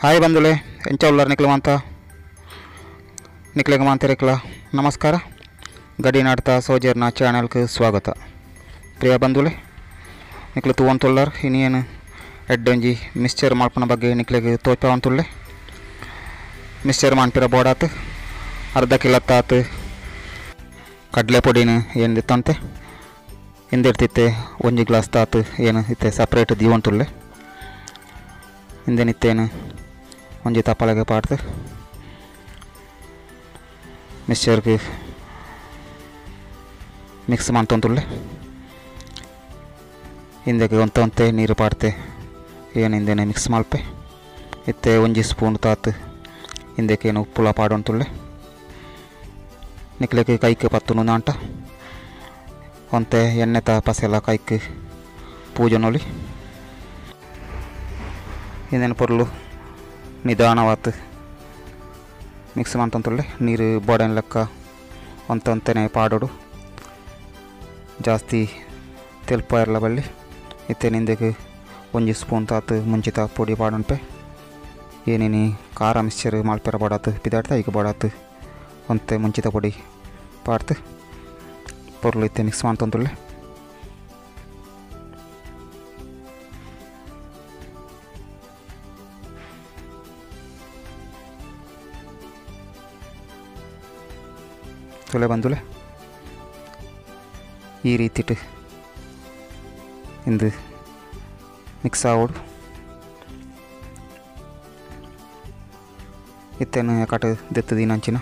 Hi ಬಂಧುಲೆ, ಎಂಚ ಉಲ್ಲರ್ ನಿಕ್ಲು ಮಾಂತ ನಿಕ್ಲೆಗ್ ಮಾಂತೆರೆಕ್ಲ ನಮಸ್ಕಾರ. ಗಡಿನಾಡ್ತ ಸೋಜರ್ನ ಚಾನೆಲ್ಗೆ ಸ್ವಾಗತ. ಪ್ರಿಯ ಬಂಧುಲೆ, ನಿಕ್ಲು ತೂವಂತುಲ್ಲರ್ ಇನಿಯೇನು ಎಡ್ಡೊಂಜಿ ಮಿಕ್ಸ್ಚರ್ ಮಲ್ಪುನ ಬಗ್ಗೆ ನಿಕ್ಲೆಗ್ ತೋಜಾವೊಂತುಲ್ಲೆ. ಮಿಕ್ಸ್ಚರ್ ಮನ್ಪಿರ ಬೋಡಾತ್ ಅರ್ಧ ಕಿಲತ್ತಾತ್ ಕಡಲೆ ಪೊಡಿನ ಏನು ದಿತ್ತಂತೆ ಇಂದೆಡ್ತಿತ್ತೆ ಒಂಜಿ ಗ್ಲಾಸ್ ತಾತ್ ಏನು ಇತ್ತೆ ಸಪ್ರೇಟ್ ದೀವೊಂತುಲ್ಲೆ. ಇಂದೆನಿತ್ತೇನು ಒಂಜಿ ತಪ್ಪಲೆಗೆ ಪಾಡ್ದು ಮಿಕ್ಸ್ಚರ್ಗೆ ಮಿಕ್ಸ್ ಮಂತೊಂತುಲ್ಲೆ. ಇಂದೆಗೆ ಒಂತೆ ಒಂತೆ ನೀರು ಪಾಡ್ತೆ ಏನು ಇಂದೆನೆ ಮಿಕ್ಸ್ ಮಲ್ಪೆ. ಇತ್ತೆ ಒಂಜಿ ಸ್ಪೂನ್ ತಾತ್ ಇಂದೆಕೇನು ಉಪ್ಪುಲ ಪಾಡೊಂತುಲ್ಲೆ. ನಿಕ್ಲೆಗ್ ಕೈಕ್ ಪತ್ತುನು ನಾಂಟ ಒಂತೆ ಎಣ್ಣೆತ ಪಸೆಲ ಕೈಕ್ ಪೂಜನೊಲಿ. ಇಂದೆನ ಪೊರ್ಲು ನಿಧಾನವಾತ್ ಮಿಕ್ಸ್ ಮಂತೊಂತುಲ್ಲೆ. ನೀರು ಬೋಡನ್ ಲೆಕ್ಕ ಒಂತೆ ಒಂತೆನೆ ಪಾಡೋಡು, ಜಾಸ್ತಿ ತೆಲ್ಪ ಇರಲ ಬಲ್ಲಿ. ಇತ್ತೆ ನಿಂದೆಗ್ ಒಂಜಿ ಸ್ಪೂನ್ ತಾತ್ ಮುಂಚಿತ ಪೊಡಿ ಪಾಡೊನ್ಪೆ. ಏನೇನಿ ಖಾರ ಮಿಕ್ಸ್ಚರ್ ಮಲ್ಪೆರ ಬೋಡಾತ್ ಪಿದಾಡ್ತ ಐಕ್ ಬೋಡಾತ್ ಒಂತೆ ಮುಂಚಿತ ಪೊಡಿ ಪಾಡ್ತು ಪೊರ್ಲು ಇತ್ತೆ ಮಿಕ್ಸ್ ಮಂತೊಂತುಲ್ಲೆ. ತುಲೆ ಬಂದುಲೆ ಈ ರೀತಿಟ್ ಇಂದು ಮಿಕ್ಸ್ ಆವೋಡು. ಇತ್ತೇನು ಕಟ್ ದೆತ್ತು ದಿನಂಚಿನ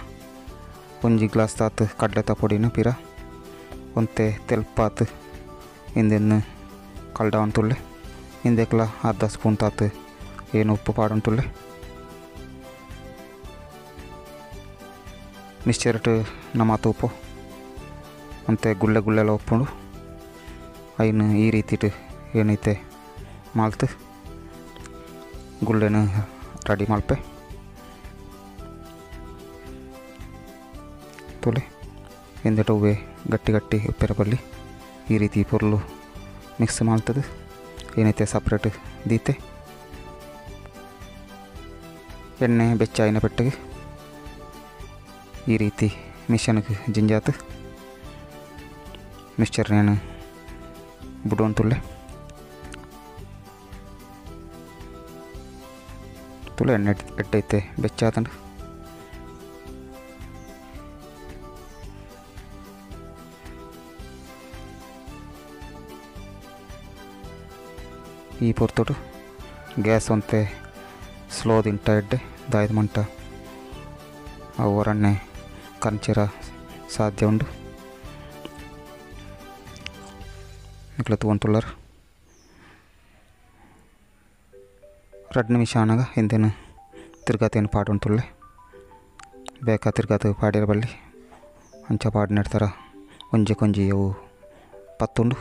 ಒಂಜಿ ಗ್ಲಾಸ್ ತಾತ್ ಕಡಲೆತ ಪೊಡಿನ ಪಿರ ಒಂತೆ ತೆಲ್ಪಾತ್ ಇಂದೆನ್ನು ಕಲ್ಡಾವಂತುಲ್ಲೆ. ಇಂದೆಕ್ಲ ಅರ್ಧ ಸ್ಪೂನ್ ತಾತ್ ಏನು ಉಪ್ಪು ಪಾಡೊಂತುಲ್ಲೆ. ಮಿಕ್ಸ್ಚರ್ಟ್ ನಮಾತ ಉಪ್ಪು ಒಂತೆ ಗುಳ್ಳೆ ಗುಳ್ಳೆಲ್ಲ ಉಪ್ಪುಂಡು. ಐನು ಈ ರೀತಿಟ್ ಏನೈತೆ ಮಾಲ್ತು ಗುಳ್ಳೆನ ರೆಡಿ ಮಲ್ಪೆ. ತುಲೆ ಎಂದೆಟ ಹೂವೆ ಗಟ್ಟಿ ಗಟ್ಟಿ ಉಪ್ಪೆರ ಬಲ್ಲಿ ಈ ರೀತಿ ಪೊರ್ಲು ಮಿಕ್ಸ್ ಮಾಡ್ತದೆ. ಏನೈತೆ ಸಪ್ರೇಟ್ ದೀತೆ ಎಣ್ಣೆ ಬೆಚ್ಚಾಯಿನ ಪೆಟ್ಟಿಗೆ ಈ ರೀತಿ ಮಿಷನ್ಗೆ ಜಿಂಜಾತು ಮಿಕ್ಸ್ಚರ್ನೇನು ಬುಡೊಂತುಲ್ಲೆ. ತುಲೆ ಎಣ್ಣೆ ಎಟ್ಟೈತೆ ಬೆಚ್ಚಾತಂಡು. ಈ ಪೊರ್ತುಡು ಗ್ಯಾಸ್ ಒಂತೆ ಸ್ಲೋ ತಿಂಟ ಎಡ್ಡೆ ದಾಯ್ದ ಮಂಟ ಅವು ಒರಣ್ಣೆ ಕಂಚಿರ ಸಾಧ್ಯ ಉಂಡು. ನಿಕ್ಲ ತೂವಂತುಲ್ಲರ್ 2 ನಿಮಿಷ ಆನಾಗ ಇಂದೇನು ತಿರ್ಗಾತೇನು ಪಾಡೊಂತುಲ್ಲೆ. ಬೇಕಾ ತಿರ್ಗಾತ ಪಾಡಿರ ಬಲ್ಲಿ ಅಂಚ ಪಾಡ್ ನೆಡ್ತಾರ ಒಂಜಿ ಕೊಂಜಿ ಅವು ಪತ್ತುಂಡು.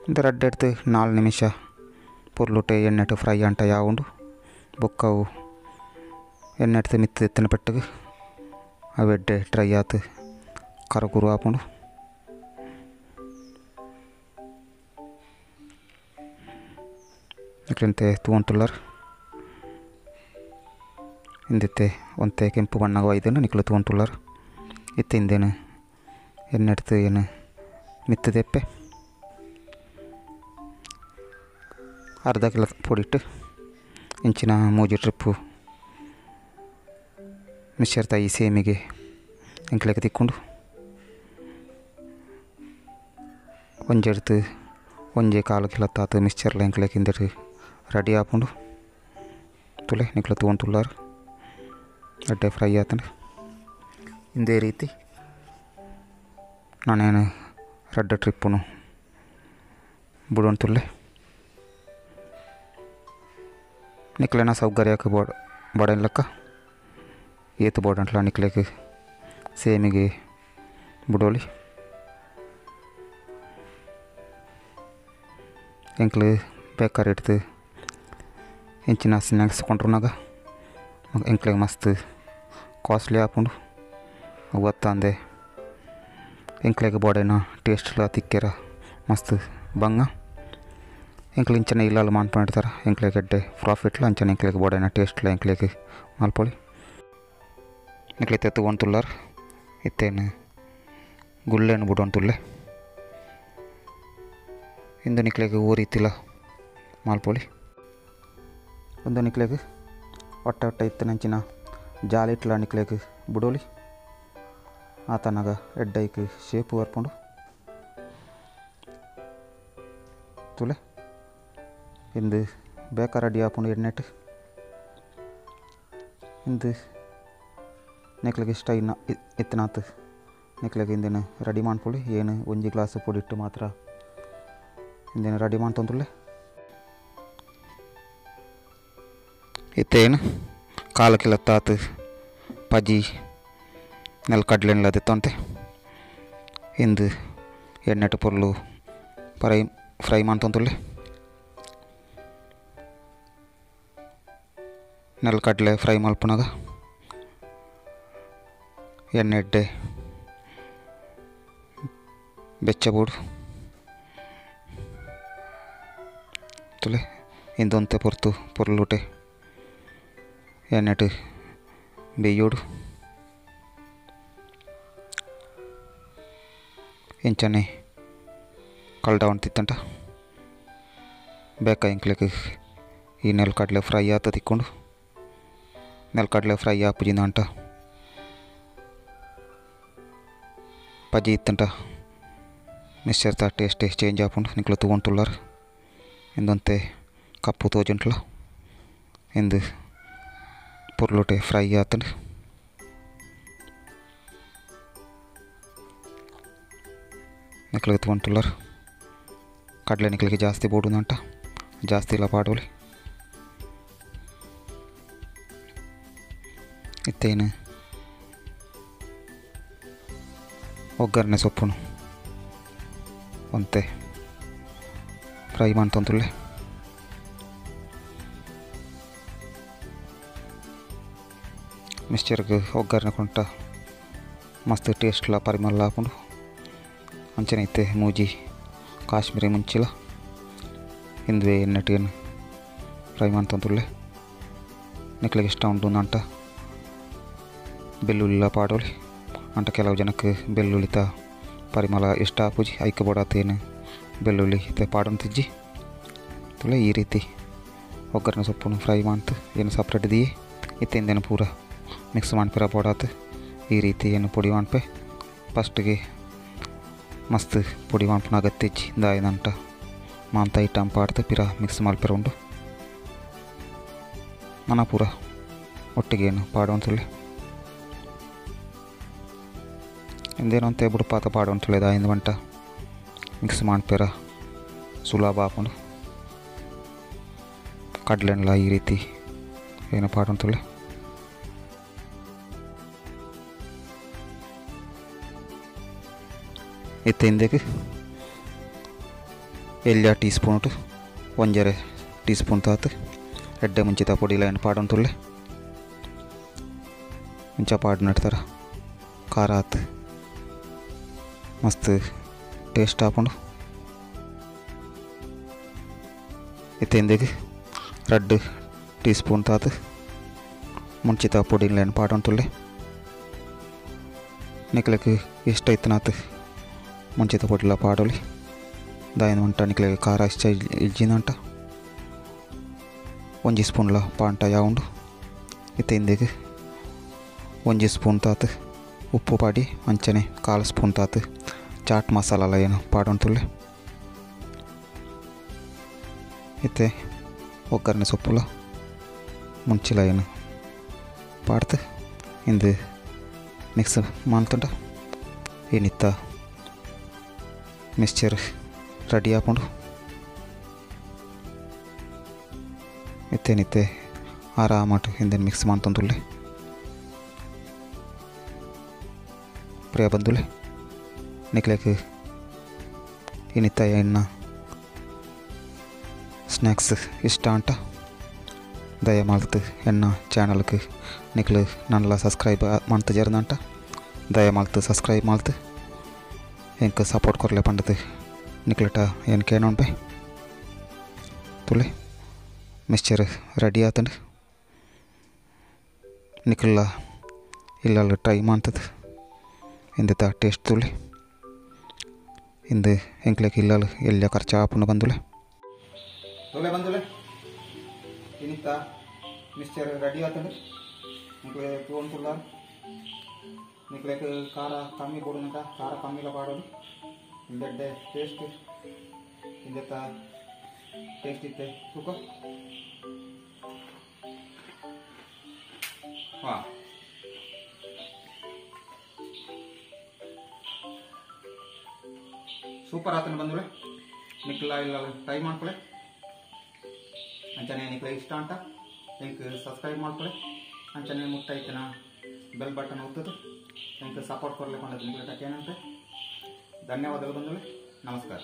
ಇಂದ ರಡ್ಡ್ ಎಡ್ತು 4 ನಿಮಿಷ ಪೊರ್ಲುಟೆ ಎಣ್ಣೆಟು ಫ್ರೈ ಅಂಟ ಯಾವುಂಡು. ಬೊಕ್ಕವು ಎಣ್ಣೆಡ್ತು ಮಿತ್ತು ಎತ್ತಿನ ಪೆಟ್ಟಿಗೆ ಅವೆಡ್ಡೆ ಡ್ರೈ ಆತು ಕರಕುರು ಆಪುಂಡು. ನಿಕ್ಲೆಂತೆ ತೂವಂತುಲ್ಲರ್ ಇಂದಿತ್ತೆ ಒಂತೆ ಕೆಂಪು ಬಣ್ಣಗ ಒಯ್ದನು ನಿಕ್ಲು ತೂವಂತುಲ್ಲರ್. ಇತ್ತೆ ಇಂದೇನು ಎಣ್ಣೆಡ್ತು ಏನು ಮಿತ್ತು ದೆಪ್ಪೆ ಅರ್ಧ ಕಿಲೋ ಪೊಡಿಟ್ಟು ಇಂಚಿನ ಮೂಜಿ ಟ್ರಿಪ್ಪು ಮಿಕ್ಸ್ಚರ್ ತಾಯಿ ಸೇಮಿಗೆ ಎಂಕ್ಲೆಗ್ ತಿಕ್ಕೊಂಡು ಒಂಜೆಡ್ತು ಒಂಜೆ ಕಾಲು ಕಿಲೋ ತಾತು ಮಿಕ್ಸ್ಚರ್ಲ ಎಂಕ್ಲೆಗ್ ಇಂದೆಟ್ ರೆಡಿ ಆಪುಂಡು. ತುಲೆ ನಿಕ್ಲು ತೂವಂತುಲ್ಲರ್ ಎಡ್ಡೆ ಫ್ರೈ ಆತಂಡು. ಇಂದೇ ರೀತಿ ನಾನೇನು ರಡ್ಡ ಟ್ರಿಪ್ಪುನು ಬುಡೊಂತುಲ್ಲೆ. ನಿಕ್ಲೆನ ಸೌಕರ್ಯಕ್ಕೆ ಬೋಡನ್ ಲೆಕ್ಕ ಏತು ಬೋಡಂಟ್ಲ ನಿಕ್ಲೆಗ್ ಸೇಮಿಗೆ ಬುಡೋಲಿ. ಎಂಕ್ಲು ಬೇಕರಿ ಇಡ್ತು ಇಂಚಿನ ಸ್ನ್ಯಾಕ್ಸ್ ಕೊಂಡ್ರುನಾಗ ಎಂಕ್ಲೆಗ್ ಮಸ್ತ್ ಕಾಸ್ಟ್ಲಿ ಆಪುಂಡು. ಗೊತ್ತಂದೆ ಎಂಕ್ಲೆಗ್ ಬೋಡೇನ ಟೇಸ್ಟ್ಲ ತಿಕ್ಕೆರ ಮಸ್ತ್ ಬಂಗ. ಎಂಕ್ಲು ಇಂಚನೆ ಇಲ್ಲಲ್ಲಿ ಮಾನ್ಕೊಂಡಿರ್ತಾರೆ ಎಂಕ್ಲೆಗ್ ಎಡ್ಡೆ ಪ್ರಾಫಿಟ್ಲ ಅಂಚನೆ ಎಂಕ್ಲೆಗ್ ಬೋಡೈನ ಟೇಸ್ಟ್ಲ ಎಂಕ್ಲೆಗ್ ಮಲ್ಪೊಲಿ. ನಿಕ್ಲೆ ತೂವೊಂತುಲ್ಲರ್ ಇತ್ತೇನು ಗುಲ್ಲೆನ್ ಬುಡೊಂತುಲ್ಲೆ. ಇಂದು ನಿಕ್ಲೆಗ್ ಓ ರೀತಿಲ ಮಲ್ಪೊಲಿ. ಒಂದು ನಿಕ್ಲೆಗ್ ಒಟ್ಟ ಒಟ್ಟ ಇತ್ತಿನಂಚಿನ ಜಾಲಿಟ್ಲ ನಿಕ್ಲೆಗ್ ಬುಡೋಲಿ. ಆತನಗ ಎಡ್ಡೈಕ್ ಶೇಪ್ ಬರ್ಪುಂಡು ತುಲೆ. ಇಂದು ಬೇಕ ರೆಡಿ ಆಪುಂಡು ಎಣ್ಣೆಟ್. ಇಂದು ನಿಕ್ಲೆಗ್ ಇಷ್ಟ ಇನ್ನ ಇತ್ತನಾತ್ ನಿಕ್ಲೆಗ್ ಇಂದಿನ ರೆಡಿ ಮನ್ಪೊಲಿ. ಏನು ಒಂಜಿ ಗ್ಲಾಸ್ ಪೊಡಿಟ್ಟು ಮಾತ್ರ ಇಂದಿನ ರೆಡಿ ಮನ್ತೊಂದುಲ್ಲೆ. ಇತ್ತೇನು ಕಾಲು ಕಿಲತ್ತಾತ್ ಪಜಿ ನೆಲಕಡ್ಲೆನ್ಲ ದೆತ್ತೊಂತೆ. ಇಂದು ಎಣ್ಣೆಟ್ ಪೊರ್ಲು ಫ್ರೈ ಫ್ರೈ ಮನ್ತೊಂದುಲ್ಲೆ. ನೆಲಕಡ್ಲೆ ಫ್ರೈ ಮಲ್ಪುನಗ ಎಣ್ಣೆಡ್ಡೆ ಬೆಚ್ಚ ಬೋಡು ತುಲೆ. ಇಂದೊಂತೆ ಪೊರ್ತು ಪೊರ್ಲುಟೆ ಎಣ್ಣೆಟ್ ಬೇಯೋಡು. ಇಂಚನೆ ಕಲ್ಡಾವಂತಿತ್ತಂಟ ಬೇಕ ಎಂಕ್ಲೆಗ್ ಈ ನೆಲಕಡ್ಲೆ ಫ್ರೈ ಆತ ತಿಕ್ಕೊಂಡು. ನೆಲಕಡ್ಲೆ ಫ್ರೈ ಆಪುಜಿಂದ ಅಂಟ ಪಜಿ ಇತ್ತಂಟ ಮಿಕ್ಸರ್ತ ಟೇಸ್ಟ್ ಚೇಂಜ್ ಆಪುಂಡು. ನಿಕ್ಲು ತೂವೊಂತುಲ್ಲರ್ ಇಂದೊಂತೆ ಕಪ್ಪು ತೋಜುಂಟ್ಲ. ಇಂದು ಪೊರ್ಲುಟೆ ಫ್ರೈ ಆತಂಡು. ನಿಕ್ಲೆಗ್ ತೂವೊಂತುಲ್ಲರ್ ಕಡಲೆ ನಿಕ್ಲೆಗ್ ಜಾಸ್ತಿ ಬೋಡುಂದಂಟ ಜಾಸ್ತಿ ಇಲ್ಲ ಪಾಡೋಲಿ. ಇತ್ತೇನು ಒಗ್ಗರಣೆ ಸೊಪ್ಪುನು ಒಂತೆ ಫ್ರೈ ಮನ್ತೊಂದುಲ್ಲೆ. ಮಿಕ್ಸ್ಚರ್ಗ್ ಒಗ್ಗರಣೆ ಕೊಂಟ ಮಸ್ತ್ ಟೇಸ್ಟ್ಲ ಪರಿಮಳ ಆಪುಂಡು. ಅಂಚನೆ ಇತ್ತೆ ಮೂಜಿ ಕಾಶ್ಮೀರಿ ಮುಂಚಿಲ ಇಂದುವೆ ಎಣ್ಣೆಟ್ ಫ್ರೈ ಮನ್ತೊಂದುಲ್ಲೆ. ನಿಕ್ಲೆಗ್ ಇಷ್ಟ ಉಂಡು ಅಂಟ ಬೆಳ್ಳುಳ್ಳಿಲ ಪಾಡೋಲಿ. ಅಂಟ ಕೆಲವು ಜನಕ್ಕೆ ಬೆಳ್ಳುಳ್ಳಿತ ಪರಿಮಳ ಇಷ್ಟ ಆಪುಜಿ ಐಕ್ ಬೋಡಾತೇನು ಬೆಳ್ಳುಳ್ಳಿ ಇತ್ತೆ ಪಾಡೊಂತಿಜ್ಜಿ ತುಲೆ. ಈ ರೀತಿ ಒಗ್ಗರಣೆ ಸೊಪ್ಪುನು ಫ್ರೈ ಮಂತ್ ಏನು ಸಪ್ರೇಟ್ ದಿಯೆ ಇತ್ತಿಂದೇನು ಪೂರ ಮಿಕ್ಸ್ ಮನ್ಪೆರ ಬೋಡಾತ್. ಈ ರೀತಿ ಏನು ಪೊಡಿ ಮನ್ಪೆ ಫಸ್ಟ್ಗೆ ಮಸ್ತ್ ಪೊಡಿ ಮನ್ಪುನ ಅಗತ್ಯ ಇಜ್ಜಿ ದಾಯನಂಟ ಮಾಂತ ಐಟಮ್ ಪಾಡ್ದು ಪಿರ ಮಿಕ್ಸ್ ಮಲ್ಪೆರ ಉಂಡು. ನನ ಪೂರ ಒಟ್ಟಿಗೆ ಏನು ಪಾಡೊಂತುಲ್ಲೆ. ಇಂದೇನಂತೆ ಬುಡುಪಾತ ಪಾಡೊಂತುಲ್ಲೆ ದಾಯಿಂದ వంట ಮಿಕ್ಸ್ ಮನ್ಪೆರ ಸುಲಭ ಆಪುಂಡು. ಕಡ್ಲೆನ್ಲ ಈ ರೀತಿ ಏನು ಪಾಡೊಂತುಲ್ಲೆ. ಇತ್ತೆ ಇಂದೆಗ್ ಎಲ್ಯ tea spoon 1.5 tea spoon ತಾತ್ ಎಡ್ಡೆ ಮುಂಚಿತ ಪೊಡಿಲ ಏನು ಪಾಡೊಂತುಲ್ಲೆ. ಇಂಚ ಪಾಡ್ ನಡ್ತಾರ ಖಾರ ಆತ್ ಮಸ್ತ್ ಟೇಸ್ಟ್ ಆಪುಂಡು. ಇತ್ತೆ ಇಂದೆಗ್ 2 ಟೀ ಸ್ಪೂನ್ ತಾತ್ ಮುಂಚಿತ ಪೊಡಿಲ ಏನು ಪಾಡೊಂತುಲ್ಲೆ. ನಿಕ್ಲೆಗ್ ಇಷ್ಟ ಇತ್ತನಾತ್ ಮುಂಚಿತ ಪೊಡಿಲ ಪಾಡೋಲಿ. ದಾಯನ వంట ನಿಕ್ಲೆಗ್ ಖಾರ ಇಷ್ಟ ಇಜ್ಜಿನಂಟ 1 ಸ್ಪೂನ್ಲ ಪಾಂಟ ಯಾವುಂಡು. ಇತ್ತೆ ಇಂದೆಗ್ 1 ಸ್ಪೂನ್ ತಾತ್ ಉಪ್ಪು ಪಾಡಿ ಅಂಚನೆ 1/4 ಸ್ಪೂನ್ ತಾತ್ ಚಾಟ್ ಮಸಾಲಾಲ ಏನು ಪಾಡೊಂತುಲ್ಲೆ. ಇತ್ತೆ ಒಗ್ಗರಣೆ ಸೊಪ್ಪುಲ ಮುಂಚಿಲ ಏನು ಪಾಡ್ತು ಇಂದು ಮಿಕ್ಸ್ ಮನ್ತುಂಡ ಏನಿತ್ತ ಮಿಕ್ಸ್ಚರ್ ರೆಡಿ ಆಪುಂಡು. ಇತ್ತೇನಿತ್ತೆ ಆರಾಮಾಟ್ ಇಂದೆನ್ ಮಿಕ್ಸ್ ಮನ್ತೊಂದುಲ್ಲೆ. ಪ್ರಿಯ ಬಂಧುಲೆ ನಿಕ್ಲೆಗ್ ಇನಿತ್ತ ಎಣ್ಣ ಸ್ನ್ಯಾಕ್ಸ್ ಇಷ್ಟ ಅಂಟ ದಯಮಾಲ್ತು ಎನ್ನ ಚಾನಲ್ಗೆ ನಿಕ್ಲು ನನ್ಲ ಸಬ್ಸ್ಕ್ರೈಬ್ ಮಂತ್ ಜರ್ದಂಟ ದಯಮಾಲ್ತು ಸಬ್ಸ್ಕ್ರೈಬ್ ಮಾಲ್ತು ಎಂಕ್ ಸಪೋರ್ಟ್ ಕೊರ್ಲೆ ಪಂಡದು ನಿಕ್ಲಟ ಏನು ಕೇನೋನ್ಪೆ. ತುಲೆ ಮಿಕ್ಸ್ಚರ್ ರೆಡಿ ಆತಂಡು. ನಿಕುಲ್ಲ ಇಲ್ಲಲ್ಲ ಟ್ರೈ ಮಾಡ್ತದೆ ಇಂದೆತ ಟೇಸ್ಟ್ ತುಲೆ. ಇಂದು ಎಂಕ್ಲೆಗ್ ಇಲ್ಲಲ್ ಎಲ್ಲ ಖರ್ಚು ಆಪುಂಡು ಬಂದುಲೆ. ತುಲೆ ಬಂದುಲೆ ಇನಿತ ಮಿಕ್ಸ್ಚರ್ ರೆಡಿ ಆತಂಡು. ನಿಕ್ಲೆ ತೂವೊಂದುಲ್ಲ ನಿಕ್ಲೆಗ್ ಖಾರ ಕಮ್ಮಿ ಬೋಡುನಂಟ ಖಾರ ಕಮ್ಮಿಲ ಪಾಡೋದು. ಇಂದೆಡ್ಡೆ ಟೇಸ್ಟ್ ಇಂದೆತ ಟೇಸ್ಟ್ ಇತ್ತೆ ತೂಕ. ಹಾಂ ಸೂಪರ್ ಆತನ ಬಂದುಲೆ. ನಿಕ್ಲ ಇಲ್ಲ ಟ್ರೈ ಮಾಡ್ಕೊಳ್ಳೆ. ಅಂಚನೆ ನಿಕ್ಲ ಇಷ್ಟ ಅಂತ ಎಂಕ್ ಸಬ್ಸ್ಕ್ರೈಬ್ ಮಾಡ್ಕೊಳ್ಳೆ. ಅಂಚನೆ ಮುಟ್ಟ ಐತನ ಬೆಲ್ ಬಟನ್ ಒತ್ತದು ಎಂಕ್ ಸಪೋರ್ಟ್ ಕೊರಲೆ ಪಂಡದು ನಿಕ್ಲ ಟಕ್ಕೇನಂತೆ. ಧನ್ಯವಾದಗಳು ಬಂದುಲೆ. ನಮಸ್ಕಾರ.